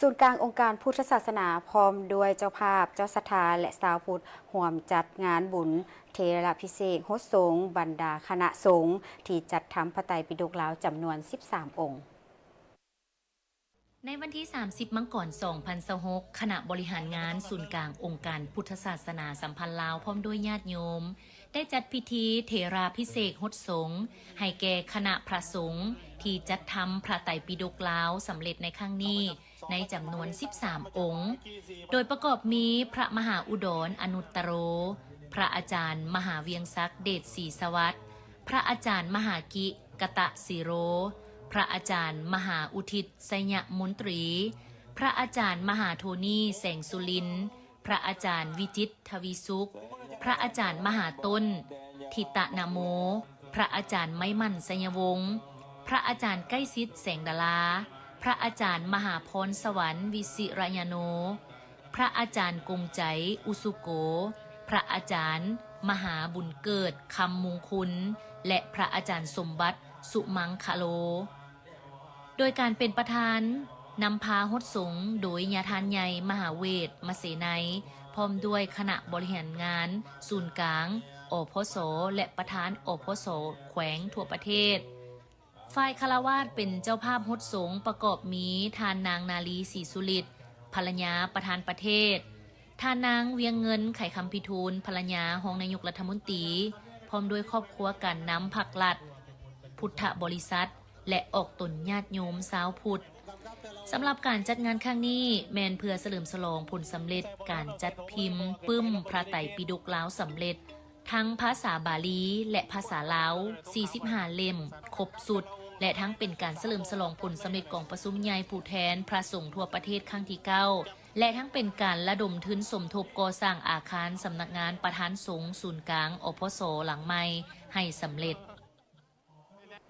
ສູນກາງອົງການພຸດທະສາສະໜາ ພ້ອມດ້ວຍເຈົ້າພາບ, ເຈົ້າສັດທາ ແລະ ຊາວພຸດ ຮ່ວມຈັດງານບຸນເທລະພິເສກຫົດສົງ ບັນດາຄະນະສົງ ທີ່ຈັດທຳພະໄຕປິດົກລາວ ຈຳນວນສິບສາມອົງ. ໃນວັນທີສາມສິບ ມັງກອນ ສອງພັນຊາວຫົກ ຄະນະບໍລິຫານງານສູນກາງອົງການພຸດທະສາສະໜາສຳພັນລາວ ພ້ອມດ້ວຍຍາດໂຍມ ໄດ້ຈັດພິທີເທລາພິເສກຫົດສົງ ໃຫ້ແກ່ຄະນະພະສົງ ທີ່ຈັດທຳພະໄຕປິດົກລາວສຳເລັດໃນຄັ້ງນີ້ ໃນຈຳນວນສິບສາມອົງ ໂດຍປະກອບມີ ພະມະຫາອຸດອນ ອະນຸດຕະໂລ, ພະອາຈານມະຫາວຽງສັກ ເດດສີສະຫວັດ, ພະອາຈານມະຫາກິ ກະຕະສີໂລ, ພະອາຈານມະຫາອຸທິດ ໄຊຍະມົນຕີ, ພະອາຈານມະຫາໂທນີ ແສງສຸລິນ, ພະອາຈານວິຈິດ ທະວີສຸກ, ພະອາຈານມະຫາຕົ້ນ ທິຕະນະໂມ, ພະອາຈານໄມ້ໝັ້ນ ໄຊຍະວົງ, ພະອາຈານໃກ້ຊິດ ແສງດາລາ, ພະອາຈານມະຫາພອນສະຫວັນ ວິຊິຣະຍາໂນ, ພະອາຈານກົງໃຈ ອຸສຸໂກ, ພະອາຈານມະຫາບຸນເກີດ ຄຳມຸງຄຸນ ແລະ ພະອາຈານສົມບັດ ສຸມັງຄະໂລ. ໂດຍການເປັນປະທານນຳພາຫົດສົງໂດຍຍາທ່ານໃຫຍ່ ມະຫາເວດ ມະເສໄນ ພ້ອມດ້ວຍຄະນະບໍລິຫານງານສູນກາງ ອພສ ແລະ ປະທານ ອພສ ແຂວງທົ່ວປະເທດ. ຝ່າຍຄາລະວາດເປັນເຈົ້າພາບຫົດສົງ ປະກອບມີ ທ່ານນາງ ນາລີ ສີສຸລິດ ພັນລະຍາປະທານປະເທດ, ທ່ານນາງ ວຽງເງິນ ໄຂຄຳພິທູນ ພັນລະຍາຮອງນາຍົກລັດຖະມົນຕີ ພ້ອມດ້ວຍຄອບຄົວການນຳພັກລັດ, ພຸດທະບໍລິສັດ ແລະ ອອກຕົນຍາດໂຍມຊາວພຸດ. ສຳລັບການຈັດງານຄັ້ງນີ້ ແມ່ນເພື່ອສະເຫຼີມສະຫຼອງຜົນສຳເລັດການຈັດພິມປຶ້ມພະໄຕປິດົກລາວສຳເລັດ ທັງພາສາບາລີ ແລະ ພາສາລາວ ສີ່ສິບຫ້າເຫຼັ້ມ ຄົບຊຸດ ແລະ ທັງເປັນການສະເຫຼີມສະຫຼອງຜົນສຳເລັດກອງປະຊຸມໃຫຍ່ຜູ້ແທນພະສົງທົ່ວປະເທດຄັ້ງທີເກົ້າ ແລະ ທັງເປັນການລະດົມທຶນສົມທົບກໍ່ສ້າງອາຄານສຳນັກງານປະທານສົງສູນກາງ ອພສ ຫຼັງໃໝ່ໃຫ້ສຳເລັດ.